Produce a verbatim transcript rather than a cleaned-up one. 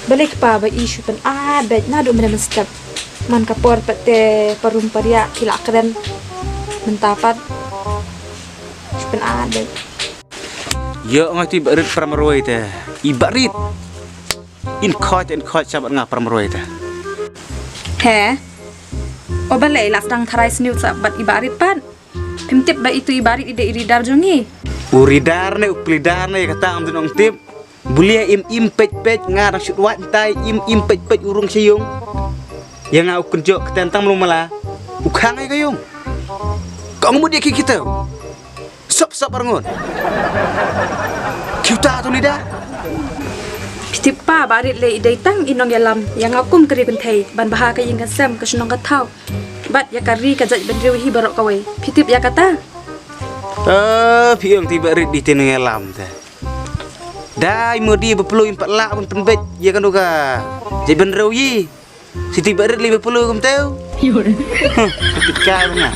Balei kpa ba i shu pynat beit naduh mynne mynstep. Man ka por pat te parum pariah ki la kren. Mynta pat shu pynat beit. Ïoh nga tu i Bah Rit para marwei te. I Bah Rit. In khot in khot shabat nga para marwei te. He. O balei la sdang tharai sniewsah bad i Bah Rit pat. Phim tip ba itu i Bah Rit i dei i ridar jong ngi. U ridar ne u phlidar ne kata ngam dun ong tip. Bulia im im peit peit nga dang shut wat ntai im im peit peit u rung sha ïung. Ïa nga u kynjok ktien tang mlu mala. U khang ai ka ïung. Ka ong mut ïa ki kita. Sop sop arngut. Kita tu lida. Phi tip pa Bah Rit le i dei tang i nongïalam ïa nga kum ka ri kynthei ban bha ka ïing ka sem ka shnong ka thaw. Bad ïa ka ri ka jaitbynriew hi baroh kawei. Phi tip ïa kata? Eh, phi ong ti Bah Rit di te nongïalam te. Dei modi ba plu im pat lah ban pynbeit ïa kano ka jaitbynriew hi. Siti Bah Rit li ba plu kumteu. Huh, pit kai ba nga.